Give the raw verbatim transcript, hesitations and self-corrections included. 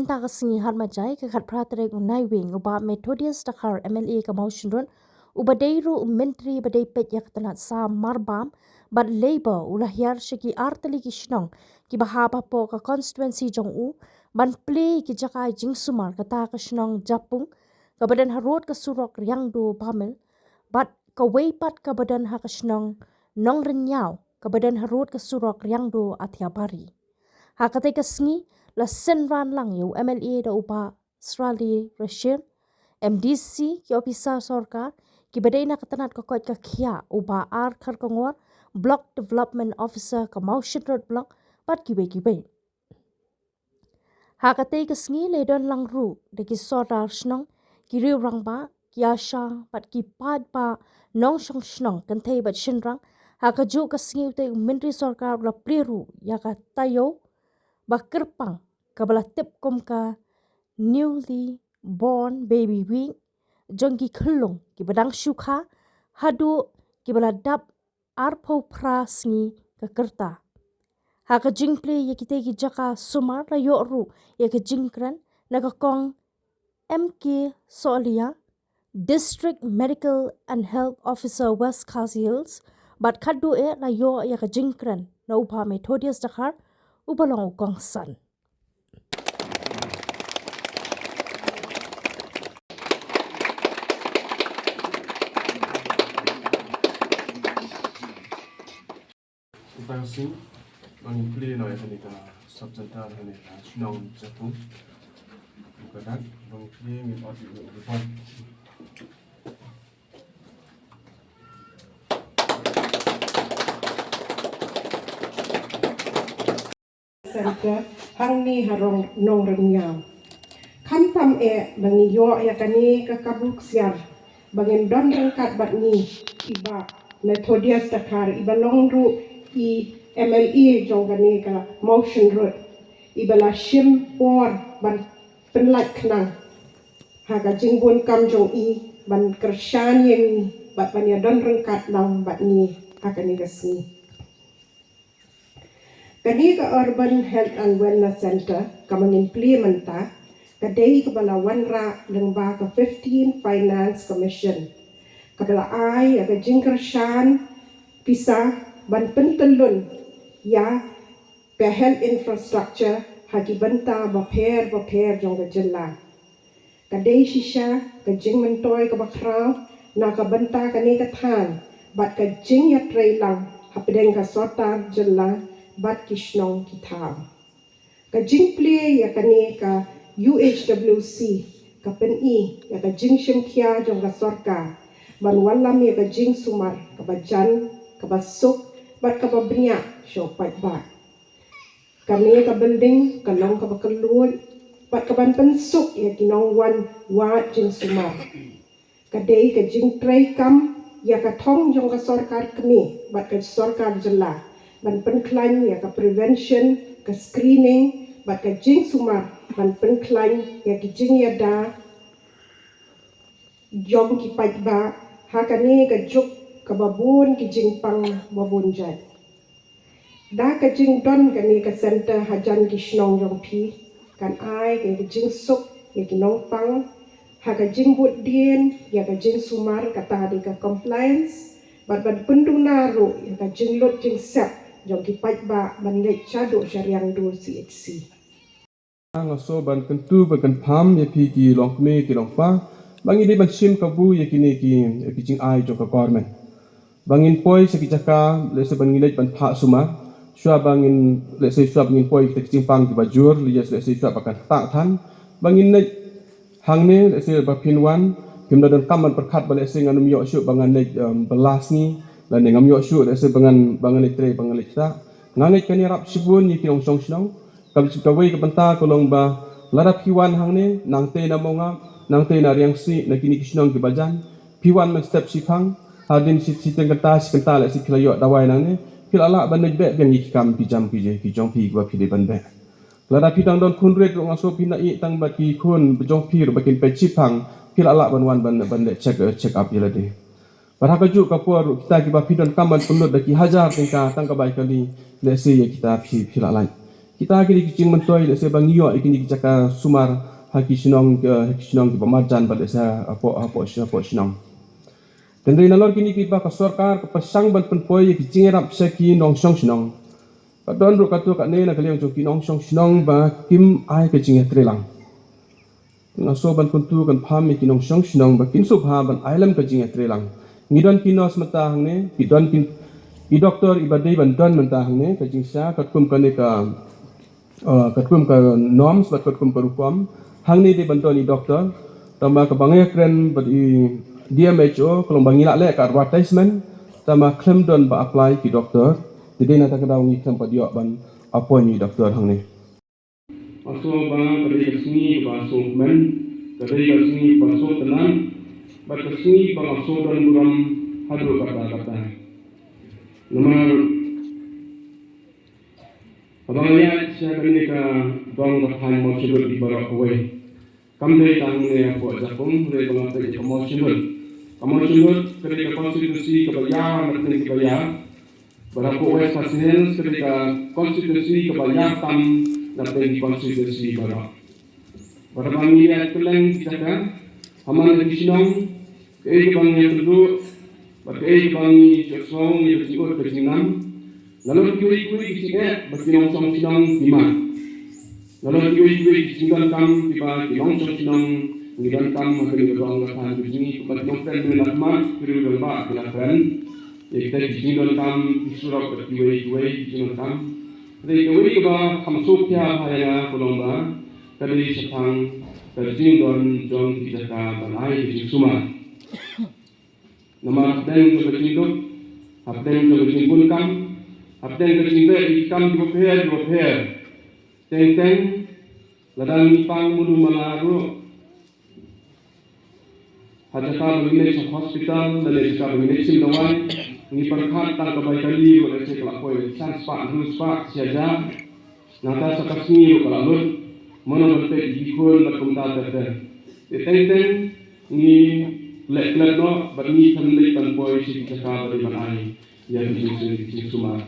kata ka sngi Hatmajai ka khatphra tarik u Naiwieng u Bah Methodius Dkhar M L A ka Mawshynrut, uba dei ruh u Myntri ba dei peit ïa ka tnat sam marbam bad Labour u la hiar sha ki artylli ki shnong kiba hap hapoh ka constituency jong u ban plie ki jaka jingsumar, kata ka shnong Japung kaba don harud ka surok Riangdo Bamel bad kawei pat kaba don ha ka shnong Nongrynñiaw kaba don harud ka surok Riangdo Athiabari. Ha katei ka sngi la synran lang ïa u M L A da u Bah Srali Rashid, M D C, ki ophisar sorkar kiba dei na ka tnat ka koit ka khiah, u Bah R Kharkongor, Block Development Officer ka Mawshynrut Block bad kiwei kiwei. Ha katei ka sngi la don lang ruh da ki sordar shnong, ki riew rangbah, ki ASHA bad ki paidbah nongshong shnong kynthei bad shynrang. Ha kajuh ka sngi utei u Myntri Sorkar u la plie ruh ïa ka taïew ba kyrpang kaba la tip kum ka Newly Born Baby Week jong ki khyllung kiba dang shu kha haduh kiba la dap arphew phra sngi ka rta. Ha ka jingplie ïa kitei ki jaka sumar la ïoh ruh ïa ka jingkren na ka Kong M K Sohliya, District Medical and Health Officer, West Khasi Hills, bad khatduh eh la ïoh ïa ka jingkren na u Bah Methodius Dkhar uba long u kongsan. Khublei shibun, ba ngin plie noh ïa kane ka sub center ha kane ka shnong Japung. Ka dak, ba ngin plie, ngin ot ïa u report. Center hangne ha Nongrynñiaw. Khamtam eh ba ngi ïoh ïa kane ka kabu ksiar ba ngin don ryngkat bad ngi i Bah Methodius Dkhar, iba long ruh i M L A jong kane ka Mawshynrut, iba la shim por ban pynlait khnang ha ka jingbun kam jong i ban kyrshan ïa ngi bad ban ïadon ryngkat lang bad ngi ha kane ka sngi. Kane ka Urban Health and Wellness Center kaba ngin plie mynta ka dei kaba la wanrah lyngba ka fifteen Finance Commission, kaba la ai ïa ka jingkyrshan pisa ban pyntyllun ïa ka health infrastructure ha ki bynta bapher bapher jong ka jylla. Ka dei shisha ka jingmyntoi kaba khraw na ka bynta kane ka thaiñ bad ka jingïatreilang hapdeng ka sorkar jylla bad ki shnong ki thaw. Ka jingplie ïa kane ka U H W C ka pyni ïa ka jingshim khia jong ka sorkar ban wallam ïa ka jingsumar kaba jan, kaba suk bad kaba bniah sha u paidbah. Kane ka building ka long kaba kylluid bad kaban pynsuk ïa ki nongwan wad jingsumar. Ka dei ka jingtreikam ïa ka thong jong ka sorkar kmie bad ka sorkar jylla ban pynkhlaiñ ïa ka prevention, ka screening bad ka jingsumar ban pynkhlaiñ ïa ki jingïada jong ki paidbah ha kane ka juk kaba bun ki jingpang ba bun jait. Da ka jingdon kane ka center hajan ki shnong jong phi kan ai ka jingsuk ïa ki nongpang ha ka jingbud dien ïa ka jingsumar, kata dei ka compliance, bad ban pynduna ruh ïa ka jinglut jingsep jong ki paidbah ban leit shaduh sha Riangdo C H C. Nga sngewbha ban kyntu ban kynpham ïa phi ki longkmie ki longpa ba ngi dei ban shim kabu ïa kine ki, ïa ki jingai jong ka government. Ba ngin poi sha ki jaka, lehse ban ngin leit ban phah sumar, shuwa ba ngin, lehse shuwa ba ngin poi kita ki jingpang kiba jur, lehse shuwa ba kan ktah than, ba ngin leit hangne, lehse ba phin wan, phim da donkam ban pyrkhat ba lehse ngan ym ïoh shuh ba ngan leit, em, ba la sngi, lane ngam ïoh shuh lehse ba ngan, ba ngan leit trei, ba ngan leit ktah. Nga ngeit kane rap shibun ïa ki nongshong shnong. Ka, kawei ka bynta ka long ba lada phi wan hangne, nangtei na Mawngap, nangtei na Riangsieh, na kine ki shnong kiba jan, phi wan mynstep shiphang, hadien shi, shiteng kynta, shi kynta lehse phi la ïoh dawai nangne, phi la lah ban leit beh biang ïa ki kam ki jam ki je, ki jong phi kiba phi dei ban beh. Lada phi dang don khun rit ruh nga sngew phi na ïeh tang bad ki khun jong phi ruh ba kin peit shiphang, phi la lah ban wan ban, ban leit check, check up ïa lade. Bad ha kajuh ka por ruh kita kiba phi donkam ban pynlut da ki hajar tyngka tang ka bai kali, lehse ïa kita phi, phi la lait. Kita kine ki jingmyntoi lehse ba ngi ïoh ïa kine ki jaka sumar ha ki shnong, eh, ha ki shnong kiba marjan bad lehse hapoh, hapoh, hapoh shnong. Hynrei nalor kine kiba ka sorkar ka pyrshang ban pynpoi ïa ki jingïarap sha ki nongshong shnong, ka don ruh katto katne na ka liang jong ki nongshong shnong ba kim ai ka jingïatreilang. Nga sngew ban kyntu kynpham ïa ki nongshong shnong ba kin sngewbha ban ai lem ka jingïatreilang. Ngi don ki nurse mynta hangne, ki don ki, ki doktor iba dei ban don mynta hangne, ka jingshisha katkum kane ka, eh, katkum ka norms bad katkum ka rukom. Hangne dei ban don i doktor. Tangba kaba nga ïakren bad i D M H O ka long ba ngi la leh ka advertisement, tangba khlem don ba apply ki doktor. Te dei na kata ka daw ngi khlem pat ïoh ban appoint i doktor hangne. Nga sngew ba ka dei ka sngi kaba sngewkmen, ka dei ka sngi kaba sngewtynnat, bad ka sngi ba nga sngew don burom haduh katta katta. Namar haba nga ïaid sha kane ka dong ka thaiñ Mawshynrut baroh kawei, kam dei tang ne hapoh Jakhung, hynrei ba nga peit ïa ka Mawshynrut. Ka Mawshynrut ka dei ka constituency kaba ïar, na pdeng kaba ïar. Bad hapoh West Khasi Hills ka dei ka constituency kaba ïar tam na pdeng ki constituency baroh. Bad haba ngi ïaid kylleng ki jaka, ha man la ki shnong, kaei kaba ngi ïakynduh bad kaei kaba ngi ïohsngew, ngi ïoh jingud ka jingnam. Nalor kiwei kiwei ki jingeh ba ki nongshong shnong ki mad. Nalor kiwei kiwei ki jingdonkam kiba ki nongshong shnong ngi donkam ha kane ka dong ka thaiñ ka jong ngi, kumba ki nongkren mynne la khmat, ki riew rangbah ki la kren. Ïa kita ki jingdonkam ki surok bad kiwei kiwei ki jingdonkam. Hynrei kawei kaba kham suk pia ha ïa nga ka long ba ka dei shaphang ka jingdon jong ki jaka ban ai ka jingsumar. Namar hapdeng jong ka jingduk, hapdeng jong ka jingbun kam, hapdeng ka jingtrei ki kam kiba pher kiba pher, teng teng lada ngi pang munu mala ruh, ha jaka ba ngi leit sha hospital lane jaka ba ngi leit shim dawai, ngi pyrkhat tang ka bai kali ruh, lehse ka la poi san spah, hynriew spah, shi hajar. Nangta sa ka sngi ruh ka la lut. Mano ban peit ïa ki khun bad kumta ter ter. Te teng teng ngi leh klet noh bad ngi khlem leit ban poi sha ki jaka ba dei ban ai ïa ki jingsumar.